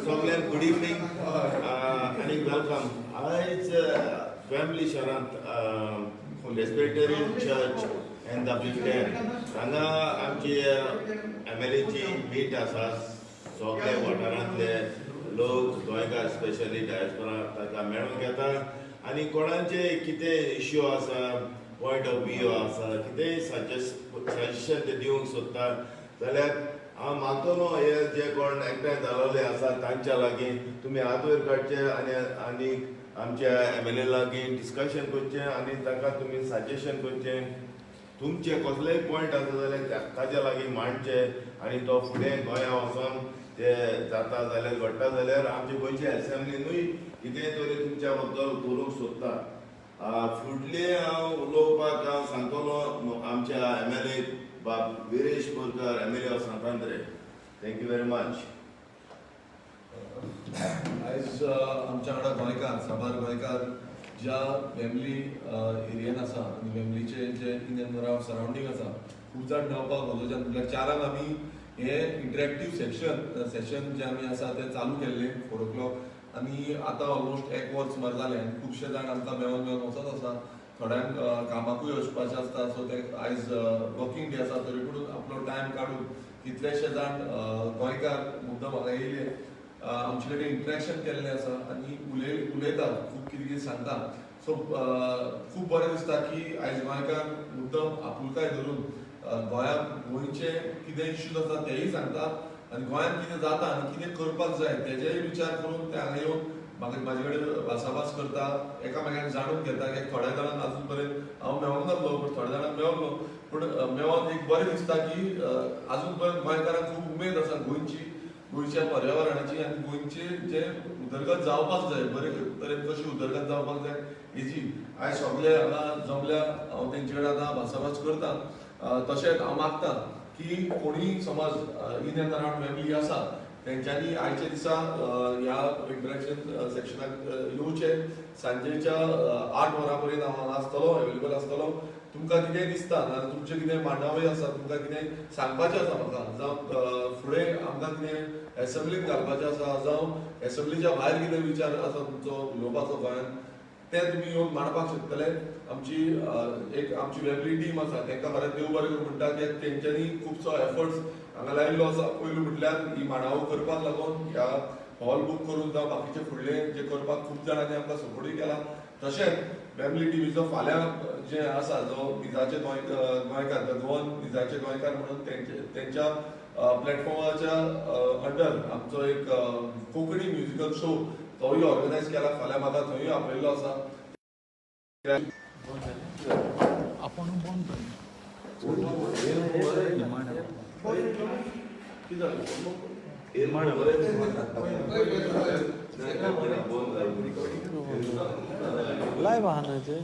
सगल्यांक good evening आनी welcome. आयज फॅमिली शहरांत प्रेस्बिटेरियन चर्च NW 10 हांगा आमची एमएलएची मीट आसा. सगळे वाठारांतले लोक, गोंयकार, स्पेशली डायस्पोरा, ताका मेळूंक येता आनी कोणाचे कितें इश्यू आसा, पॉयंट ऑफ व्यू आसा, कितेंय सजेशन ते दिवंक सोदता जाल्यार हांव मागतलो, हे जे कोण एकठांय जालोले आसा तांच्या लागीं तुमी हात वयर काडचे आनी आनी आमच्या एमएलए लागीं डिस्कशन करचें आनी ताका तुमी सजेशन करचें. तुमचे कसलेय पॉयंट आसा जाल्यार ताच्या लागीं मांडचे आनी तो फुडें गोंया वचोन ते जाता जाल्यार, घडटा जाल्यार आमचे गोंयचे एसेंब्लीनूय कितेंय तरी तुमच्या बद्दल करूंक सोदता. फुडले हांव उलोवपाक हांव सांगतलो आमच्या एमएलए बाब Viresh Borkar, MLA of Sant Andre. Thank you very much. आयज आमच्या वांगडा गोंयकार, साबार गोंयकार ज्या वेम्बली एरियेन आसा आनी वेम्बलीचे जे इन एंड अराउंड सरावंडींग आसा, खूब जाण मेळपाक वचोवचे. म्हटल्यार 4 आंक आमी हे इंटरेक्टीव सेशन जे आमी आसा ते चालू केल्ले 4 ओ क्लॉक आनी आतां ऑलमोस्ट एक वर सुमार जालें आनी खुबशे जाण आमकां मेळोन मेळोन वचत आसा. थोड्यांक कामाकूय वचपाचें आसता, सो ते आयज वर्किंग डे आसा, तरी पूण आपलो टायम काडून कितलेशे जाण गोंयकार मुद्दम हांगा येयले, आमचे कडेन इंटरेक्शन केल्लें आसा आनी उलयतात, खूब कितें कितें सांगता. सो खूब बरें दिसता की आयज गोंयकार मुद्दम आपुलकाय धरून गोंयांत, गोंयचे कितें इश्यूज आसा तेय सांगता आनी गोंयांत कितें जाता आनी कितें करपाक जाय तेजेय विचार करून ते हांगा येवन म्हाका म्हाजे कडेन भासाभास करता, एकामेकांक जाणून घेता. की थोड्या जाणांक अजून पर्यंत हांव मेळोंक नासलो, पूण थोड्या जाणांक मेळलो. पूण मेळोन एक बरें दिसता की अजून पर्यंत गोंयकारांक खूब उमेद आसा गोंयची, गोंयच्या पर्यावरणाची आनी गोंयचे जे उदरगत जावपाक जाय, बरे तरेन कशी उदरगत जावपाक जाय हेजी. आयज सगळे हांगा जमल्या, हांव तेंचे कडेन आतां भासाभास करता. तशेंच हांव मागता की कोणीय समज इन एंड अराउंड फॅमिली आसा, तेंच्यांनी आयच्या दिसा ह्या इंटरेक्शन सेक्शनाक येवचें. सांजेच्या 8 वरां पर्यंत हांव हांगा आसतलो, अवेलेबल आसतलो. तुमकां कितेंय दिसता नाजाल्यार तुमचें कितें मांडावळी आसा, तुमकां कितें सांगपाचें आसा म्हाका, जावं फुडें आमकां कितें एसेंब्लीन घालपाचें आसा, जावं एसेंब्लीच्या भायर कितें विचार आसा तुमचो उलोवपाचो गोंयांत, ते तुमी येवन मांडपाक शकतले. आमची एक आमची वेबली टीम आसा, तांकां खरें देव बरें करूं म्हणटा की तेंच्यांनी खुबसो एफर्ट्स हांगा लायिल्लो आसा. पयलू म्हटल्यार ही मांडावळ करपाक लागून, ह्या हॉल बूक करून जावं बाकीचे फुडले जे करपाक खूब जाणांनी आमकां सपोर्टूय केला. तशेंच फॅमिली टिवीचो फाल्यां जे आसा, जो निजाचे गोंयकार, the Goan निजाचे गोंयकार म्हणून तेंचे तेंच्या प्लॅटफॉर्माच्या अंडर आमचो एक कोंकणी म्युजिकल शो तोय ऑर्गनायज केला. फाल्यां म्हाका थंयूय आपयल्लो आसा. आपण बंद कर. कितें जालें? बंद. लायव्ह आहा न्हय ते?